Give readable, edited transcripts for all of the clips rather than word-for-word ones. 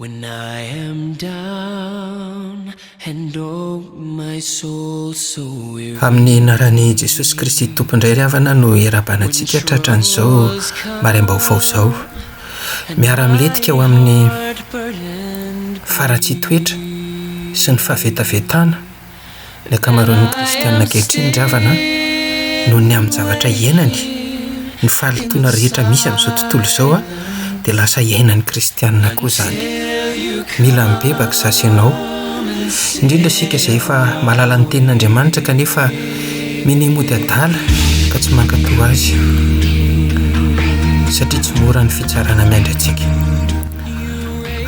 When I am down and oh my soul so weary. Amin'ny anaran'i Jesosy Kristy Tompo indray ry havana no iarahabana antsika tratran'izao maraim-baovao izao. Miara-milentika ho amin'ny faharatsian-toetra sy ny fahavetavetana ny ankamaroan'ny kristiana ankehitriny ry havana noho ny amin'ny zavatra iainany, ny fahalotoana rehetra misy amin'izao tontolo izao dia lasa iainan'ny kristiana koa izany. Mila mibebaka izaho sy ianao, indrindra isika izay efa mahalala ny tenin'Andriamanitra kanefa minia mody adala ka tsy mankatò azy satria tsy mora ny fitsarana miandry antsika.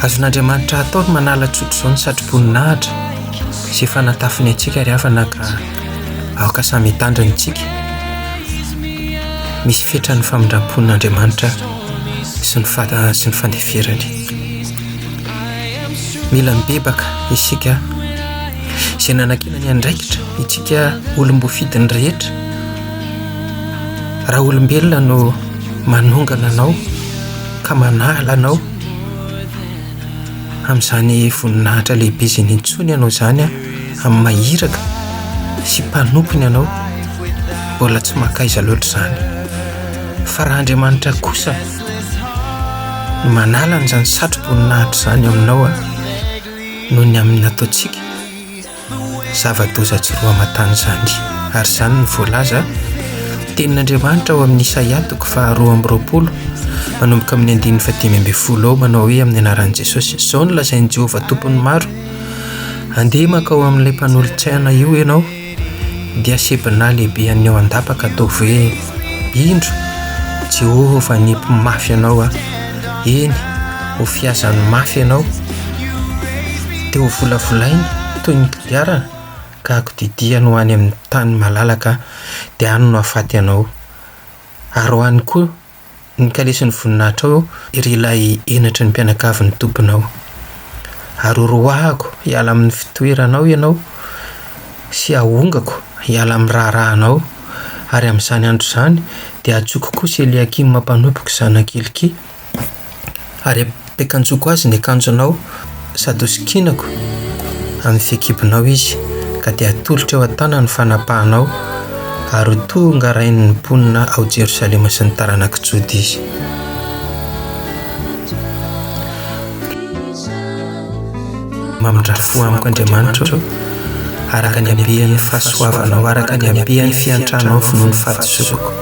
Azon'Andriamanitra atao ny manala tsotr'izao ny satroboninahitra sy efa natafiny antsika ry havana ka aoka samy hitandrina isika. Misy fetra ny famindram-pon'Andriamanitra sy ny sy ny fandeferany. Mila mibebaka isika izay nanakiana ny andraikitra itsika olom-boafidiny rehetra. Raha olombelona no manongana anao ka manala anao amin'izany voninahitra lehibe izany intsony ianao izany amin'ny maha iraka sy mpanompony anao, mbola tsy mankaiza loatra izany. Fa raha Andriamanitra kosa no manala an'izany satro-boninahitra izany aminao noho ny amin'ny nataontsika, Zava-doza tsy roa aman-tany izany, ary izany no voalaza, Tenin'Andriamanitra ao amin'ny Isaia toko faha-22, manomboka amin'ny andininy faha-15 ao, manao hoe amin'ny anaran'i Jesosy, Izao no lazain'i Jehovah Tompon'ny maro, Andeha mankao amin'ilay mpanolotsaina io ianao, dia Sebna lehibe an'ny ao an-dapa ka ataovy hoe, Indro, Jehovah hanipy mafy anao aho, eny, ho fihazany mafy ianao, dia ho volavolainy toy ny kodiarana ka hakodidiany ho any amin'ny tany malalaka, dia any no hahafaty anao. Ary ho any koa ny kalesin'ny voninahitrao, ry ilay henatry ny mpianakavin'ny tomponao. Ary horoahako hiala amin'ny fitoeranao ianao, sy hahongako hiala amin'ny raharahanao, ary amin'izany andro izany dia hantsoiko kosa Eliakima mpanompoko zanak'i Hilkia, Ary ampiakanjoako azy ny akanjonao sady hosikinako amin'ny fiankibonao izy, ka dia hatolotra eo an-tanany ny fanapahanao, ary ho tonga rain'ny mponina ao Jerosalema sy ny taranak'i Joda izy. Mamindrà fo amiko Andriamanitra ô, araka ny habean'ny fahasoavanao, araka ny habean'ny fiantranao vonoa ny fahadisoako.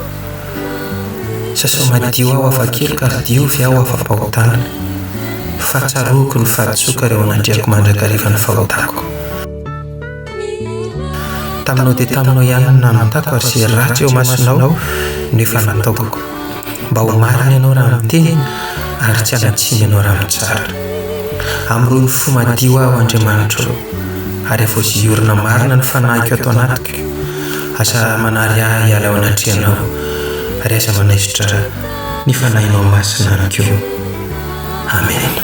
Sasao madio aho afa-keloka ary diovy aho afa-pahotana, fa tsaroako ny fahadisoako ary ao anandriako mandrakariva ny fahotako. Taminao dia taminao ihany no nanotako ary izay ratsy eo imasonao no efa nataoko. Mba ho marina ianao raha miteny ary tsy hanan-tsiny ianao raha mitsara. Amorony fo madio aho Andriamanitro ô, ary havaozy hiorina marina ny fanahiko ato anatiko. Aza manary ahy hiala eo anatrehanao, ary aza manaisotra ny Fanahinao Masina amiko. Amena.